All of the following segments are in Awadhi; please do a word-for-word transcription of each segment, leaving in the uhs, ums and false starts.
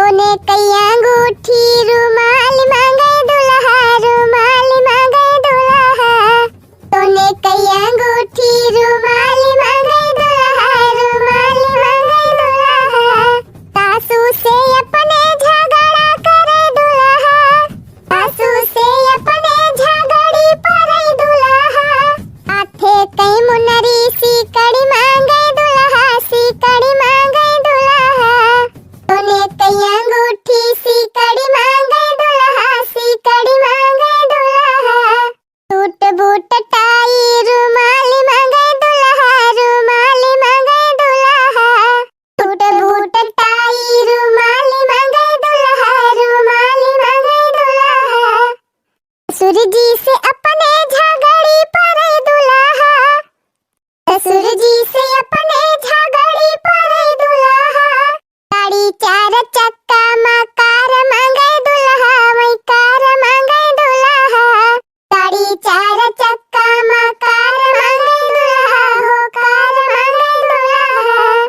तोने कई अंगूठी रुमाल मांगे दुल्हा, रुमाल मांगे दुल्हा। तोने कई अंगूठी रुमाल मांगे दुल्हा, रुमाल मांगे दुल्हा। सासू से अपने झगड़ा करे दुल्हा, सासू से अपने झगड़ी परे दुल्हा। हाथे कई मुनरी सीकड़ी मांगे दुल्हा, सीकड़ी मांगे दुल्हा। तोने कई अंगूठी सीकड़ी मांगे दुल्हा, सीकड़ी मांगे दुल्हा। सूट बूट टाई रुमाल मांगे दुल्हा, रुमाल मांगे दुल्हा। सूट बूट टाई रुमाल मांगे दुल्हा, रुमाल मांगे दुल्हा। ससुर जी से अपने झगड़ी परे दुल्हा, ससुर जी से अपने झगड़ी परे दुल्हा। गाड़ी चार चक्का मा कार मांगे दुल्हा, वही कार मांगे दुल्हा। गाड़ी चार चक्का मा कार मांगे दुल्हा, हो कार मांगे दुल्हा।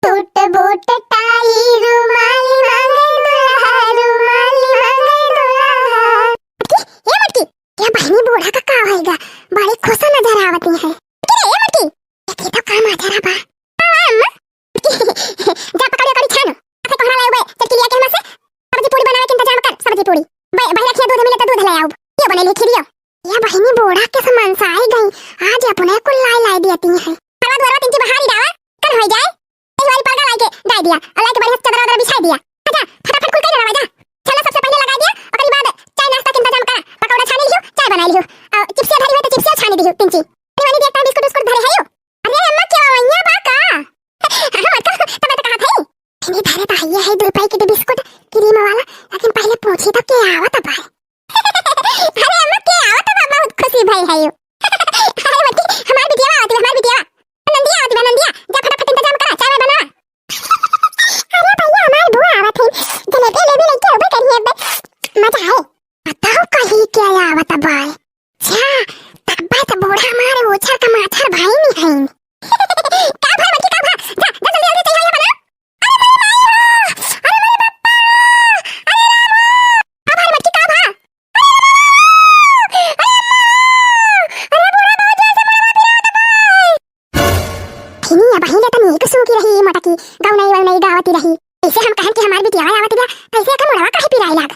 सूट बूट टाई रुमाल मांगे दुल्हा, रुमाल मांगे दुल्हा। मटकी, ए मटकी, या बहिनी बूढ़ा का का होइगा? बड़ी खुश नजर आवती है। मटकी रे, ए मटकी, ये तो काम आ जा रहा बा। हाँ, अम्मा। जा पकड़, पकड़ छान। आके कोहरा लाए हुए, चटकी लिया के हमार से। सब्जी पूरी बनावे के इंतजाम कर, सब्जी पूरी। बै-, बहिरा खिया दूध मिले तो दूध ले आउब। ये बने लिखी दियो। या बहिनी बूढ़ा के समन से आई गई, आज अपने कुल लाई लाई दियती है। हलवा दुआरवा तिनकी बहारी डावा, कल होई जाए। यही वाली परदा लाई के डाई दिया, और लाई के बढ़िया से चदरा उदरा बिछाई दिया। अच्छा, फटाफट कुल कई डावा जा। चलो सबसे पहले लगाई दिया, ओकरी बाद चाय नाश्ता के इंतजाम करा। पकौड़ा छानी लियो, चाय बनाई लियो। और चिप्सिया धरी हुई तो चिप्सिया छानी दियो, तिनकी। अरे वाली देखता बिस्कुट उस्कुट धरे है यो। अरे अम्मा क्या वैया बा का? हाँ, मत कहो, तब तो कहा था। इन्हें धरे तो है, ये है दो रुपए के दो बिस्कुट क्रीम वाला, लेकिन पहले पूछी तो के आवत बा। अरे अम्मा, के आवत बा? बहुत खुशी भई है यो। अरे बच्ची, हमार बिटिया आवत बा, हमार बिटिया। नंदिया आवत बा, नंदिया, जा फटाफट इंतजाम करा, चाय वाय बना। अरे भैया, हमार बुआ आवत है, जलेबी लेबी लेके अउबे करी है, मजा आए। बताओ कहीं के आवत बा। जा, तब्बे तो बूढ़ा मारे ओछर का माछर भाई नहीं है। का भा बच्ची, का भा? जा, जा जल्दी जल्दी तैयारी बना। अरे मोरे माई हो! अरे मोरे बप्पा! अरे राम हो! का भा रे मटकी, का भा? अरे राम हो! अरे अम्मा! अरे बूढ़ा बहुत जोर से बूढ़ा पिरात बा। फिनी अब हिले तनी एक सूखी रही मोटकी, गौनई वौनई गावती रही। ऐसे हम कहन कि हमार बिटिया आवत बा, कैसे का मुड़वा काहे पिराए लाग?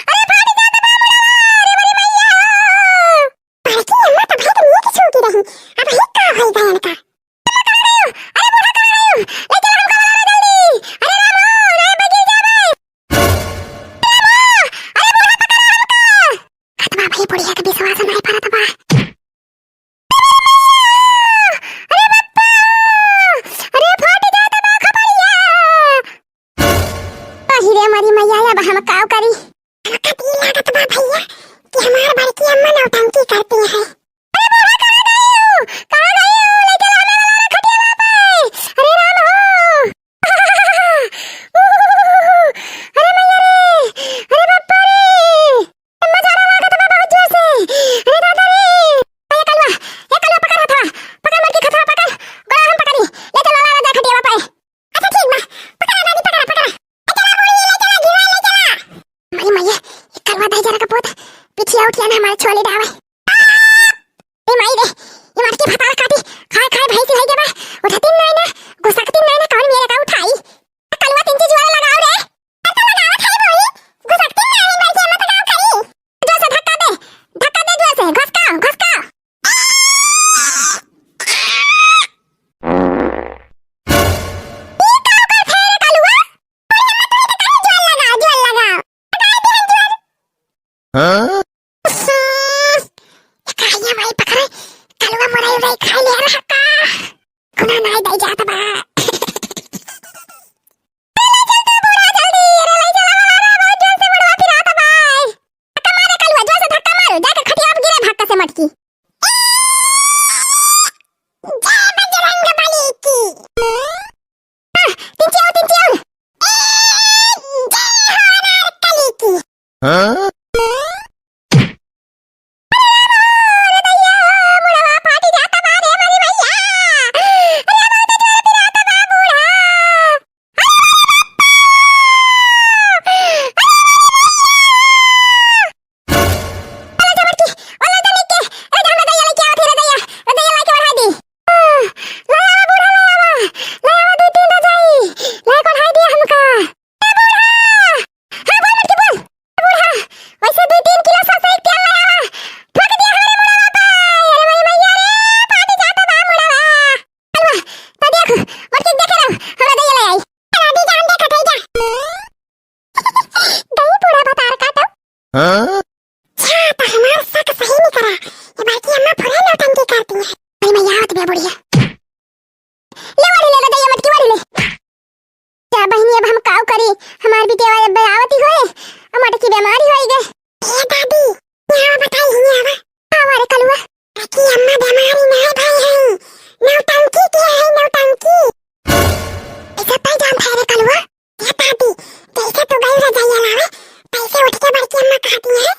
अरे फाट जात बा मुड़वा, अरे मोरे मैया हो! बड़की अम्मा तब है तनी एक सूखी रही, अब ही का होई गयन का? अरे बूढ़ा कहाँ गयो? ले चलो हमका बुलावा जल्दी। अरे रामू, नहीं बगिर जावे। रामू, अरे बूढ़ा पकड़ा हमका। खतवा भाई बुढ़िया के विश्वास नहीं परत बा। अरे बप्पा, अरे फाट जात बा खपड़िया। अहि रे मरी मैया, अब हम काव करी? हमका त ई लागत बा भैया कि हमार बड़की अम्मा नौटंकी करती है। अरे बूढ़ा, कहाँ गई हो? कहाँ गई हो? ले चलो हमें वाला खटिया पे। अरे राम हो। अरे मैया रे, अरे बापा रे। अम्मा जाड़ा लागत बा बहुत जोर से। अरे दादा रे। ए कलवा, ए कलवा पकड़ हथवा। पकड़ मटकी हथवा पकड़। गोड़ा हम पकड़ी। ले चलो वाला खटिया पे। अच्छा ठीक बा, पकड़ा दादी, पकड़ा, पकड़ा। ले चला बूढ़ी, ले चला, घिवा ले चला। माई, माई, ये करवा दे जरा का पोत, पिठिया उठिया ना हमारे छोले डावे। ए माई रे, ये मटकी भतार काटी, खाए खाए भैंस रह गया बा, उठती नहीं ना, घुसकती नहीं ना, कौन मेरे का उठाई? कलवा तीन चीज वाला लगाओ रे। तो लगाओ थाई बूढ़ी, घुसकती नहीं, मर गया मत गाओ खाई। जोर से धक्का दे, धक्का दे जोर से, घसका, घसका। ई का ओकर फेर कलुआ? अरे अम्मा, तू तो काहे जोर लगा, जोर लगा। लगा दे जोर। हाँ? हाँ? अच्छा, तो हमार शक सही निकरा। ये बड़की अम्मा पूरा नौटंकी करती है। अरे मैं आवत बे बुढ़िया। ले वाली ले, ले, दइया मटकी वाली ले। जा बहिनी, अब हम काउ करी? हमार बिटिया अब आवत ही होए, अब मटकी बीमारी होई गए। ए दादी, यहाँ बताई, यहाँ आवा। आवा रे कलुआ। बड़की अम्मा बीमारी नहीं भई है, नौटंकी किया है, नौटंकी। ऐसा तय जान था रे कलुआ। ए दादी, जैसे तू गई रजैया लावे, तैसे उठ के बड़की अम्मा कहती है,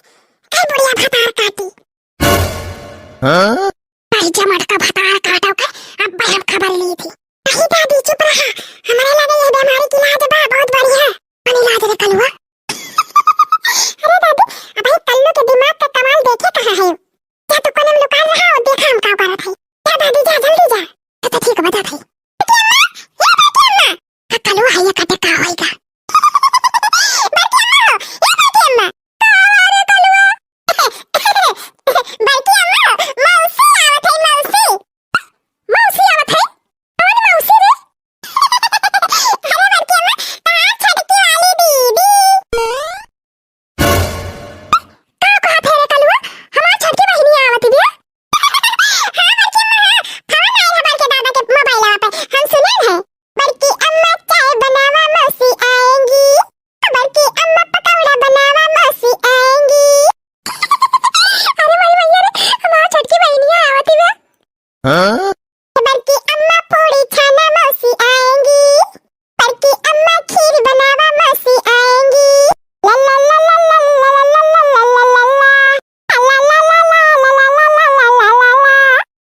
"ए बुढ़िया भतार काटी।" हाँ? भाई जमड़ का भतार काटो के, अब भाई हम खबर ली थी। नहीं दादी, चुप रहा, हमारे लगे ये बीमारी की इलाज बा, बहुत बढ़िया। कौन इलाज रे कलुआ? अरे दादी, अब ये कल्लू के दिमाग का कमाल देखे कहाँ है? क्या तू कोने में लुकाल रहा और देखा हम का करत है। जा दादी, जा, जल्दी जा। अच्छा, ठीक है, बता भाई। बड़की अम्मा, ए बड़की अम्मा। का कलुआ है ये, कटे का होएगा? बड़की अम्मा, ए बड़की अम्मा। का हुआ रे कलुआ? बड़की अम्मा, मौसी आवत है, मौसी। मौसी आवत है? कौन मौसी रे? अरे बड़की अम्मा, तहार छोटकी वाली दीदी। का कहत है रे कलुआ? हमार छोटकी बहिनी आवत बिया? हाँ बड़की अम्मा, हाँ। फोन आइल है बड़के दादा के मोबाइलवा पे, हम सुने हैं। बड़की अम्मा चाय बनावा, मौसी आएंगी। बड़की अम्मा पकौड़ा बनावा, मौसी आएंगी। अरे माई मैया रे, हमार छोटकी बहिनिया आवत बिया। हाँ? बड़की अम्मा पूड़ी छाना, मौसी आएंगी। बड़की अम्मा खीर बनावा, मौसी आएंगी। ला ला ला ला ला।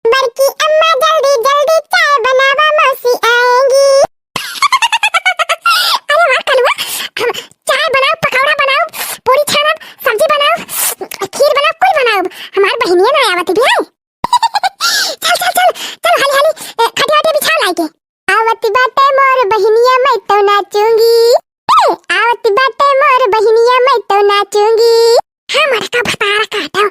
बड़की अम्मा जल्दी जल्दी चाय बनावा, मौसी आएंगी। अरे वाह कलुआ, हम चाय बनाओ, पकौड़ा बनाओ, पूरी छाना, सब्जी बनाओ, खीर बनाओ, कुल बनाओ। हमार बहिनिया ना आवत बिया। चल, चल, चल, चल, हाली, हाली, ए, खटिया वटिया बिछा लाई के। आवत बाटे मोर बहिनिया, मैं तो नाचूंगी। ए, आवत बाटे मोर बहिनिया, मैं तो नाचूंगी। हमार का भतार काटो,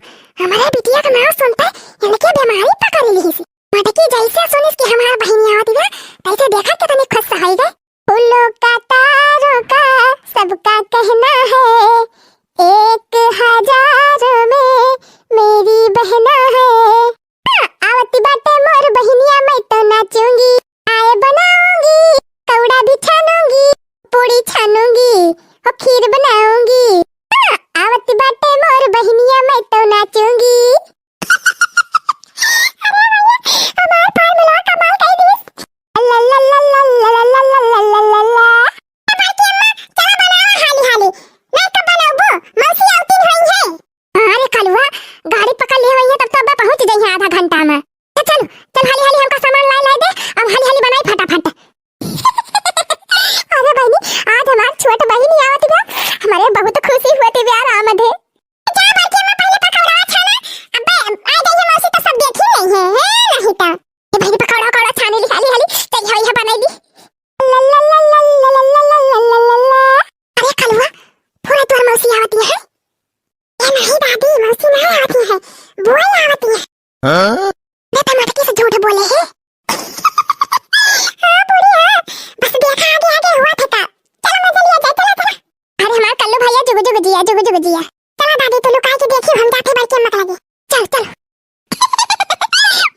हमारे बिटिया का नाम सुनते इनके बीमारी पकड़ ली से। मटकी जैसे सुनिस कि हमार बहिनिया आवत बा, तैसे देखा कितनी खुश होई गए। फूलों का, तारों का, सबका कहना है, एक हजार में मेरी बहना है। हाँ, आवती बाटे मोर बहिनिया, मैं तो नाचूंगी। चाय बनाऊंगी, कौड़ा भी छानूंगी, पूड़ी छानूंगी, और खीर बनाऊंगी। हाँ, आवती बाटे मोर बहिनिया, मैं तो नाचूंगी। अरे भैया, हमार formula कमाल कई दिस। ला ला ला ला ला ला। ए बड़की अम्मा, चला बनावा हाली हाली। नहीं तो बनौबो, मौसी आवतीन होई है। अरे कलुआ, गाड़ी पकड़ लिए होई है, तब तो अब पहुँच जाई है आधा घंटा में। तो चल, चल हाली हाली हमका सामान लाए, लाए दे, अब हाली हाली बनाई फटाफट। अरे बहिनी, आज हमार छोट बहिनी आवत बा, हमारे बहुत खुशी होती बा, आराम दे। जा बड़की अम्मा, पहले पकौड़ा छाना। अबे, आ जाइए मौसी, तो सब देखी रही है, है नहीं तो। ये बहिनी पकौड़ा, पकौड़ा छानी ली, हाली, हाली। चल, यहाँ, यहाँ बनाई ली। ला, ला, ला। अरे कलुआ, पूरा तोर मौसी आवती है। ए नहीं दादी, मौसी नहीं आवती है, बुआ आवती है। हाँ? ये तो मटकी से झूठ बोले है। हाँ, बूढ़ी, हाँ। बस देखा, आगे, आगे हुआ था का। चलो, मजा लिया जाए, चलो, चलो। अरे, हमार कल्लू भैया, जुग, जुग जिया, जुग, जुग जिया। चलो, दादी, तू लुकाई के देखी, हम जाते बड़की अम्मा के लगे। चल, चल।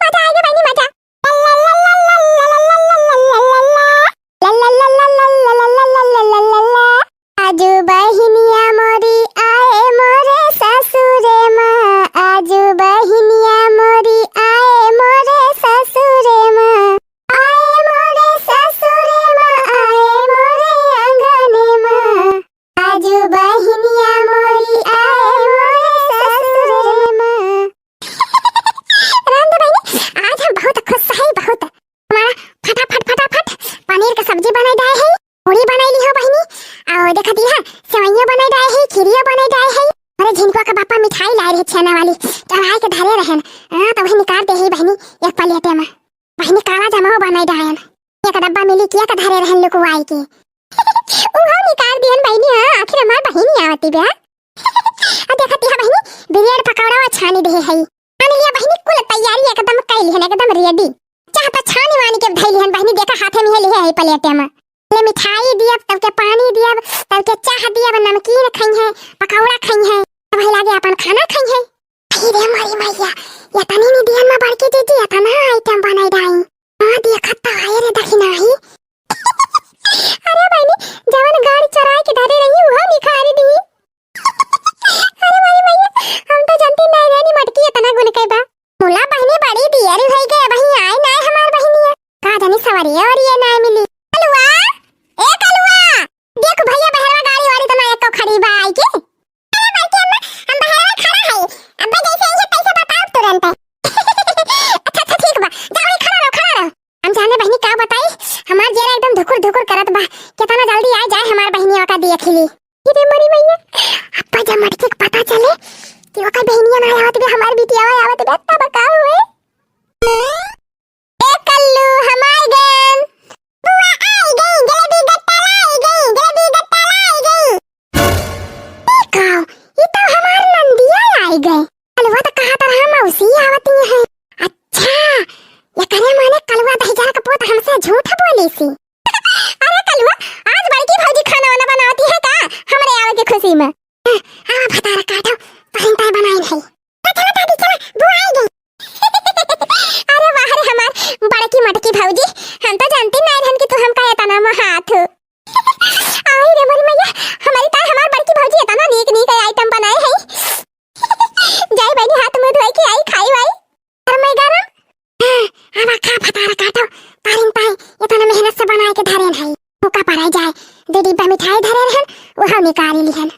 मजा आएगा, बहनी, मजा। ला, ला, ला। आजू बहिनिया मोरी आए मोरे ससुरे माँ, आजू बहिनिया मोरी आए मोरे ससुरे माँ, आए मोरे ससुरे माँ, आए मोरे आंगने माँ, आजू बहिनिया मोरी आए मोरे ससुरे माँ। राम दे बहिनी, आज हम बहुत खुश है, बहुत। हमारा फटाफट, फटाफट पनीर का सब्जी बनाई डाए है, पूड़ी बनाई ली हो बहिनी, और देखा दी है, सेवइयों बनाई डाए है, खीरियों बनाई डाए है। अरे झिनकुआ का बापा मिठाई लाए रहे छेना वाली, चढ़ाए के धरे रहन, हाँ, तो वही निकाल दे है बहिनी एक प्लेटे में। बहिनी काला जमाओ बनाई डायन, एक डब्बा मिली किया का धरे रहन लुकवाई के। उहो निकाल दियन बहिनी, हाँ, आखिर हमार बहिनी आवती बा। आ देखा दी है बहिनी, ब्रेड पकौड़ा छानी दे है। छान लिया बहिनी, कुल तैयारी एकदम कैली हन, एकदम ready। चाह तो छानी वानी के धैली हन बहिनी, देखा हाथे में है लिहे है प्लेटे में। ले मिठाई दियब, तब के पानी दियब, तब के चाह दियब, नमकीन खई है, पकौड़ा खई है, खाना खाई है। अरे रे मोरी मैया, एतनी निदियन में बड़की जीजी एतना item बनाई डाई। हाँ, देखत तो है रे दखिनाही। अरे बहिनी, जवन गाड़ी चोराई के धरे रही, उहो निखारी दी। अरे मोरी मैया, हम तो जानती नहीं रहनी मटकी एतना गुन के बा। मुला बहिनी बड़ी दियरी होई गए, वहीं आई ना हमार बहिनिया। का जानी सवरिया और ये ना मिली। कलुआ, ए कलुआ, देख भैया बहरवा गाड़ी वाड़ी तो ना एको खड़ी बा आई के। अरे बड़की अम्मा, हम बहरवा खड़ा है। अब्बा जैसे आई है तैसे बताओ तुरंत। अच्छा, अच्छा, ठीक बा। जाओ, वहीं खड़ा रहो, खड़ा रहो। हम जाने बहिनी का बताई, हमार जियरा एकदम धुकुर धुकुर करत बा। केतना जल्दी आ जाए हमार बहिनिया का देख ली। अरे मोरी मैया, अब्बा जब मटकी के पता चले कि ओकर बहिनिया ना आवत बे, हमार बिटिया आवत बे, तब का हुए? ए कल्लू, हम आई गन। बुआ आई गई, जलेबी गट्टा लाई गई, जलेबी गट्टा लाई गई। ई का? ई तो हमार नंदिया आई गई। कलुआ तो कहा था हम मौसी आवती है। अच्छा, ये करे माने कलुआ दहिजरा का पोत हमसे झूठ बोली सी। अरे कलुआ, आज बड़की भौजी खाना वाना बनावती है का? हमरे आवे के खुशी में। हाँ, आवा भतार काटो, तहिन ताई बनाइन है। हाँ, चला दादी, चला, बुआ आई गई। अरे वाह रे हमार बड़की मटकी भौजी, हम तो जानती नहीं रहन कि तू हमका एतना महात हो। आई रे मोरी मैया, हमारी ताई हमार बड़की भौजी एतना नीक नीक item बनाए है। जाई बहिनी, हाथ मुंह धोई के आई, खाई वाई। गरम है गरम। हाँ, आवा खा भतार काटो, तारिन ताई एतना मेहनत से बनाए के धरेन है। भूखा पराई जाए, दो डिब्बा मिठाई धरे रहन, वह निकाल लिहन।